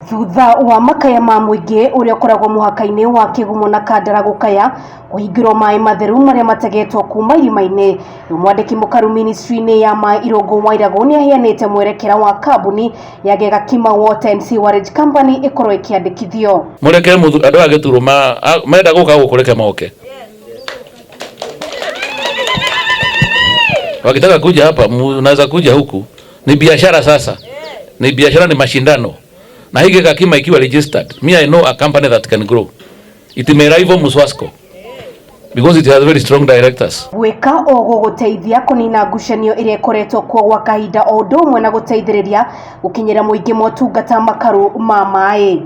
Thutha wa makaya ma mũingĩ ũrĩa ũkoragwo mũhaka-inĩ wa Kĩgumo na Kandara gũkaya kũhingĩrwo maĩ matheru marĩa mategetwo kuma irima-inĩ, rĩu mwandĩki mũkaru ministry-inĩ ya maĩ Irũngũ Wairagũ nĩ aheanĩte mwerekera wa kambuni ya Gĩgakima Water and Sewerage Company ĩkorwo ĩkĩandĩkithio. Mureke andũ a Gĩturo menda gũka gũkũ, reke moke. Wakitaka kuja hapa, mnaweza kuja huku. Ni biashara sasa, ni biashara, ni mashindano. Na hii Gakima ikiwa registered, me, I know a company that can grow. It may rival Muswasco because it has very strong directors. Gwĩka o gũgũteithia kũnina ngucanio ĩrĩa ĩkoretwo kuo gwa kahinda, o ũndũ ũmwe na gũteithĩrĩria gũkinyĩra mũingĩ motungata makaru ma maĩ.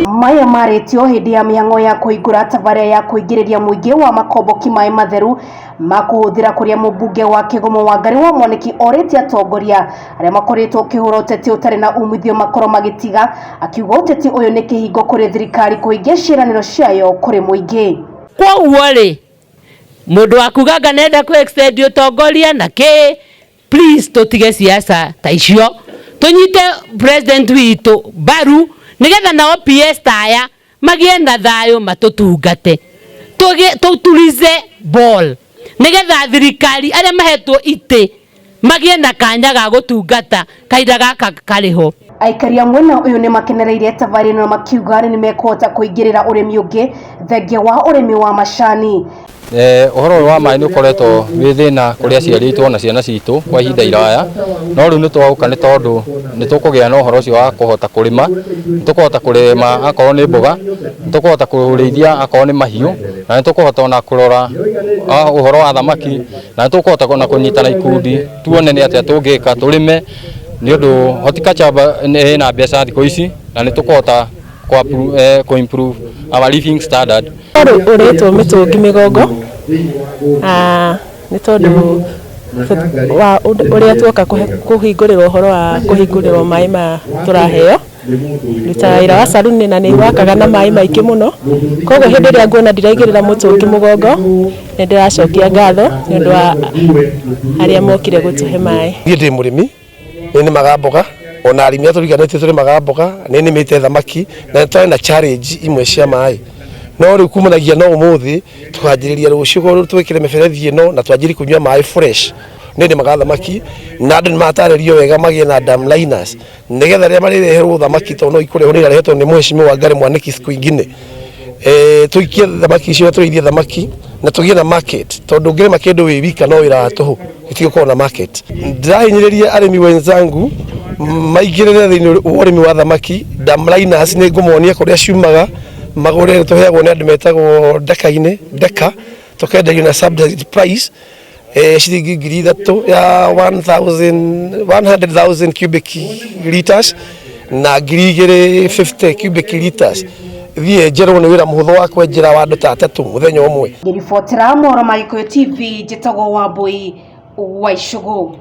Maya marĩtio hĩndĩ ya mĩhang'o ya kũhingũra tabarĩra ya kũingĩrĩria mũingĩ wa makomboki maĩ matheru ma kũhũthĩra, kũrĩa mũmbunge wa Kĩgumo Wangari wa Mwaniki orĩtie atongoria arĩa makoretwo ũkĩhũra ũteti ũtarĩ na umithio makorwo magĩtiga, akiuga ũteti ũyũ nĩ kĩhingo kũrĩ thirikari kũhingia ciĩranĩro ciayo kũrĩ mũingĩ. Koguo rĩ, mũndũ wa kuga anga nenda kũ extend ũtongoria na kĩ, please, tũtige siasa ta icio, tũnyite president witũ mbaru nigetha nao PS ta aya magĩe na thayũ, matũtungate, tũtulize ball nigetha thirikari arĩa mahetwo itĩ magĩe na kanya ga gũtungata kahinda gaka karĩ ho. Aikari a mwena ũyũ nĩ makenereire tabarĩra ĩno, makiuga nĩ mekũhota kũingĩrĩra ũrĩmi ũngĩ thengia wa ũrĩmi wa macani. Ũhoro ũyũ wa maĩ nĩ ũkoretwo wĩ thĩna kũrĩ aciari aitũ na ciana citũ kwa ihinda iraya, no rĩu nĩ twaũka nĩ tondũ nĩ tũkũgĩa na ũhoro ũcio wa kũhota kũrĩma. Nĩ tũkũhota kũrĩma akorwo nĩ mboga, nĩ tũkũhota kũrĩithia akorwo nĩ mahiũ, na nĩ tũkũhota ona kũrora ũhoro wa thamaki, na nĩ tũkũhota ona kũnyitana ikundi tuone nĩ atĩa tũngĩka tũrĩme, nĩ ũndũ horticulture nĩ ĩna mbeca thikũ ici na nĩ tũkũhota kũ improve our living standard. Ũrĩtwo mĩtũngi mĩgongo nĩ tondũ wa ũrĩa tuoka kũhingũrĩrwo ũhoro wa kũhingũrĩrwo maĩ ma tũraheo. Ndutaga wĩra wa saruni na nĩ wakaga na maĩ maingĩ mũno, koguo hĩndĩ ĩrĩa nguona ndiraigĩrĩra mũtũngi mũgongo, nĩ ndĩracokia ngatho nĩ ũndũ wa arĩa mokire gũtũhe maĩ. Niĩ ndĩ mũrĩmi, nĩ nĩmaga mboga, ona arĩmi arĩa tũriganĩtie tũrĩmaga mboga, nĩ nĩmĩte thamaki na nĩ twarĩ na challenge imwe cia maĩ, no rĩu kumanagia na ũmũthĩ tũkanjĩrĩria rũciũ twĩkĩre mĩberethi ĩno na twanjĩrie kũnyua maĩ fresh. Nĩ nĩmaga thamaki na andũ nĩ matarĩrio wega magĩe na dam liners nĩgetha rĩrĩa marĩreherwo thamaki, tondũ no ikũrehwo, nĩ irarehetwo nĩ mheshimiwa Wangari Mwaniki siku ingine, tũikie thamaki icio, tũrĩithie thamaki na tũgĩe na market, tondũ ũngĩrĩma kĩndũ wĩ wika no wĩra wa tũhũ, gĩtigũkorwo na market. Ndĩrahinyĩrĩria arĩmi wenzangu maingĩrĩre thĩinĩ wa ũrĩmi wa thamaki. Dam liners nĩ ngũmonia kũrĩa ciumaga, magũre. Tũheagwo nĩ andũ metagwo ndeka-inĩ ndeka, tũkenderio na subsidized price, ciringi 3,000 ya 1000 100,000 cubic liters na 2,050 cubic liters. Thiĩ njerwo nĩ wĩra mũhũthũ wa kwenjera wa andũ ta atatũ mũthenya ũmwe. Ngĩribotera mohoro ma Gĩkũyũ TV, njĩtagwo Wambui wa Icũgũ.